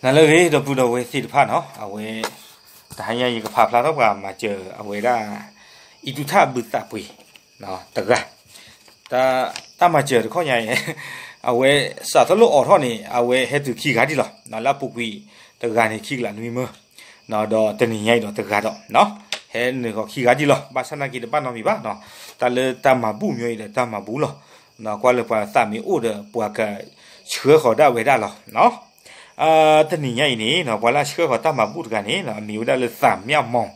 နၤလၢအဂ့ၤ ဒီပုၢ်ဒီဝဲၢ်သ့ၣ်တဖၣ်နီၤ, အဝဲ တဟါညါအံၤ ယကဖးဖျါထီၣ်ပှၤမၤစၢၤ အဝဲဒၣ် အံၣ်တူၣ်ထၣ်ဘုသးပှ့ၤ တဂၤ, တၢ်မၤစၢၤတခီညါအံၤ အဝဲစးထီၣ်လၢအိးထီၣ်န့ၣ် အဝဲဟဲတုၤခံဂၤဒံးလီၤ. လၢအပူၤကွံာ်တဂၤန့ၣ် ခံကလးနွံမၢ, ဒီးတနံၤညါအံၤဒီးတဂၤဒီး ဟဲနုာ်ဃီခံဂၤဒံးလီၤ. ဘၣ်ဆၣ်နာ်က့တဘၣ်နီတမံၤဘၣ်, တၢ်လၢတၢ်မၤဘူၣ်မ့ၢ်အံၤဒီးတၢ်မၤဘူၣ်လီၤ. ကွၢ်လၢပှၤသးမ့ၢ်အိၣ်ဒီး ပှၤကဆှၢဃီၤဒၣ်ဝဲဒၣ်လီၤ. တနံၤညါအံၤန့ၣ် ပှၤလၢအဆှၢဃီၤတၢ်မၤဘူၣ်တဂၤန့ၣ် အမံၤဝဲဒၣ်လၢ သးမျၣ်မီၤ,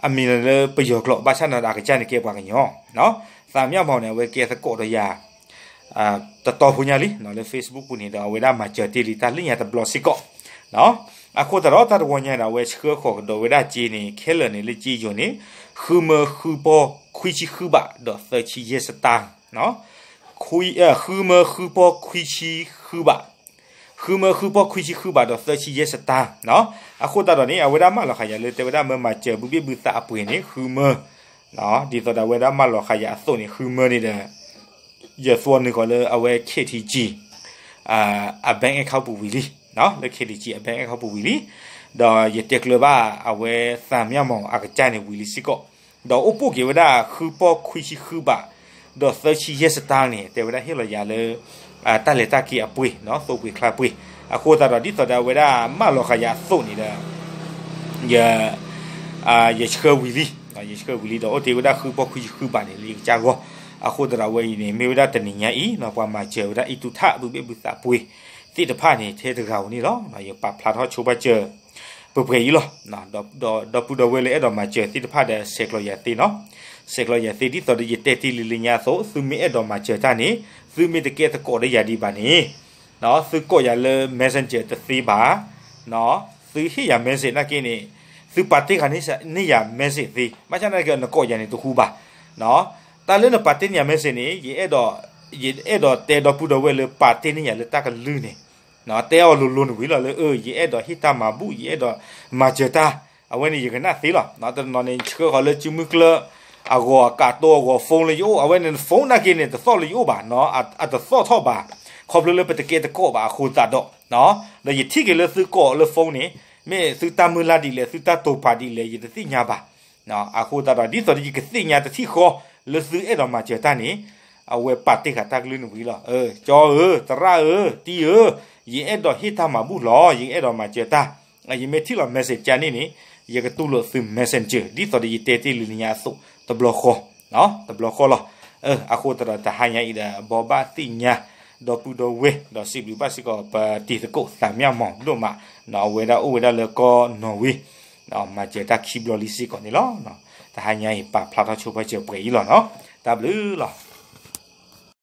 အမံၤလၢပယီၤကျိာ် ဘၣ်ဆၣ်န့ၣ်ဒီးအကစၢ်န့ၣ်ကဲပှၤကညီ, သးမျၣ်မီၤန့ၣ် အဝဲကဲသကိးဒီးယၤ တတီဖိညါလံ လၢ Facebook ပူၤန့ၣ်ဒီး အဝဲဒၣ်မၤစၢၤတ့ၢ်လံတၢ်လၢညါတဘျီစ့ၢ်ကီး. အဃိသတးဒီးတၢ်တဝီညါဒီး အဝဲဆှၢဃီၤကဒီးဝဲဒၣ်စ့န့ၣ် ခဲလၢာ်န့ၣ် လၢစ့ယိၤန့ၣ် ဃုမၢဃုပီၢ်ခွံဆံဃုဘးဒီးသၢဆံယဲၢ်စတၢၢ်, ဃုမၢဃုပီၢ်ခွံဆံဃုဘး, ဃုမၢဃုပီၢ်ခွံဆံဃုဘးဒီးသၢဆံယဲၢ်စတၢၢ်. အဃိသတးဒီးန့ၣ် အဝဲဒၣ်မၢလီၤဃာ်ယၤလၢ တဲဝဲဒၣ်မၢမၤစၢၤဘုဘ့ၣ်ဘုသးအပှ့ၤန့ၣ် ဃုမၢ, ဒ်သိးဒီးအဝဲဒၣ်မၢလီၤဃာ်ယၤအသိးန့ၣ် ဃုမၢန့ၣ်ဒီး ယသွီနုာ်ဃီၤလၢအဝဲ KTG အ bank account ပူၤဝံၤလံ, လၢ KTG အ bank account ပူၤဝံၤလံ, ဒီးယတဲကျၢၤဘၣ်အဝဲသးမျၣ်မီၤအကစၢ်န့ၣ်ဝံၤလံစ့ၢ်ကီး, ဒီးအိၣ်ပိၢ်က့ၤဝဲဒၣ်ဃုပီၢ်ခွံဆံဃုဘး ဒီးသၢဆံယဲၢ်စတၢၢ်န့ၣ် တဲဝဲဒၣ်ဟ့ၣ်လီၤယၤလၢ တၢ်လဲၤတၢ်က့ၤအပှ့ၤ သိပှ့ၤချါပှ့ၤ, အဃိသတးဒီးဒ်သိးဒီးအဝဲဒၣ်မၢလီၤဃာ်ယၤအသိးန့ၣ်ဒီး ယ ယဆှၢဝံၤလံ, ယဆှၢဝံၤလံဒီးအိၣ်တ့ၢ်ဝဲဒၣ်ဃုပီၢ်ခွံဆံဃုဘးန့ၣ် လၢယကစၢ်ဂီၢ်, အဃိသတးဒီးအဝဲအံၤန့ၣ် မ့ၢ်ဝဲဒၣ်တနံၤညါအံၤ ပှၤမၤစၢၤဝဲဒၣ်အံၣ်တူၣ်ထၣ်ဘုဘ့ၣ်ဘုသးပှ့ၤသ့ၣ်တဖၣ်န့ၣ် ထဲတဂၤဧိၤန့ၣ်လီၤ. ယပာ်ဖျါထီၣ်ဆိပာ်စၢၤ ပှဲၤပှဲၤအံၤလီၤ. ဒီပုၢ်ဒီဝဲၢ်လၢအဲၣ်ဒိးမၤစၢၤသ့ၣ်တဖၣ်ဒီး ဆဲးကျိးယၤသ့နီၤ, ဆဲးကျိးယၤသ့ ဒ်သိးဒီးယတဲတ့ၢ်လံလၢညါအသိး သုမ့ၢ်အဲၣ်ဒိးမၤစၢၤတၢ်န့ၣ် သုမ့ၢ်တကဲသကိးဒီးယၤဒံးဘၣ်န့ၣ် သုကိးယၤလၢ Messenger တသ့ဘၣ်, သုဟ့ၣ်ယၤ message နာ်က့န့ၣ် သုပာ်တ့ၢ်ဃာ်န့ၢ်ယၤ message သ့, ဘၣ်ဆၣ်နာ်က့နကိးယၤန့ၣ်တဟူဘၣ်. တၢ်လၢနပာ်တ့ၢ်န့ၢ်ယၤ message န့ၣ် ယအဲၣ်ဒိး ယအဲၣ်ဒိးတဲဒီပုၢ်ဒီဝဲၢ်လၢပာ်တ့ၢ်န့ၢ်ယၤလၢတၢ်ကလုၢ်န့ၣ် တဲအီၤလိၤလိၤန့ၣ်ဝံၤလီၤလၢ ယအဲၣ်ဒိးဟ့ၣ်တၢ်မၤဘူၣ် ယအဲၣ်ဒိးမၤစၢၤတၢ်, အဝဲန့ၣ်ယကနၣ်သ့လီၤ. တနီၤန့ၣ် ဆှၢဃီၤလၢစုမုၢ်ကျၢၢ်အဂီၢ် အကးတိၤအဂီၢ် phone လၢယအိၣ် အဝဲန့ၣ် phone နာ်က့န့ၣ် တသီၣ်လၢယအိၣ်ဘၣ်, အတသီၣ်ထီၣ်ဘၣ်, ခီဖျိလၢပတကဲသကိးဘၣ်အဃိသတးဒီး ဒီးယထံၣ်က့ၤလၢသုကိးလၢ phone န့ၣ် မ့ၢ်သုတၢ်မုၢ်လၢ်ဒ်လဲၣ် သုတၢ်တိာ်ပာ်ဒ်လဲၣ် ယတသ့ၣ်ညါဘၣ်. အဃိသတးဒီး ဒ်သိးဒီးယကသ့ၣ်ညါတထံၣ်ဃီ လၢသုအဲၣ်ဒိးမၤစၢၤတၢ်န့ၣ် အဝဲပာ်တ့ၢ်ဃာ်တၢ်ကလုၢ်န့ၣ်ဝံၤလီၤ. ကၠီဧၢ, သရၣ်ဧၢ, တံၢ်ဧၢ, ယအဲၣ်ဒိးဟ့ၣ်တၢ်မၤဘူၣ်လီၤ, ယအဲၣ်ဒိးမၤစၢၤတၢ်, ယမ့ၢ်ထံၣ်လီၤ message ကန့ၣ်န့ၣ် ယကတူၢ်လိာ်သု Messenger ဒ်သိးဒီးယတဲတ့ၢ်လံလၢညါအသိး တဘျီဃီ, တဘျီဃီလီၤ. အဃိသတးဒီးတဟါညါအံၤဒီး ဘိးဘၣ်သ့ၣ်ညါ ဒီပုၢ်ဒီဝဲၢ် ဒီးစံးဘျုးဘၣ်စ့ၢ်ကီး ပတံၤသကိးသးမျၣ်မီၤဒိၣ်မး, အဝဲဒၣ်အိၣ်ဝဲဒၣ်လၢကီၢ်နီၣ်ဝ့ မၤစၢၤတၢ်ခံဘျီလံစ့ၢ်ကီးန့ၣ်လီၤ. တဟါညါအံၤ ပာ်ဖျါထီၣ်ဆိပာ်စၢၤပှဲၤအံၤလီၤနီၤ. တၢ်ဘျုးလီၤ.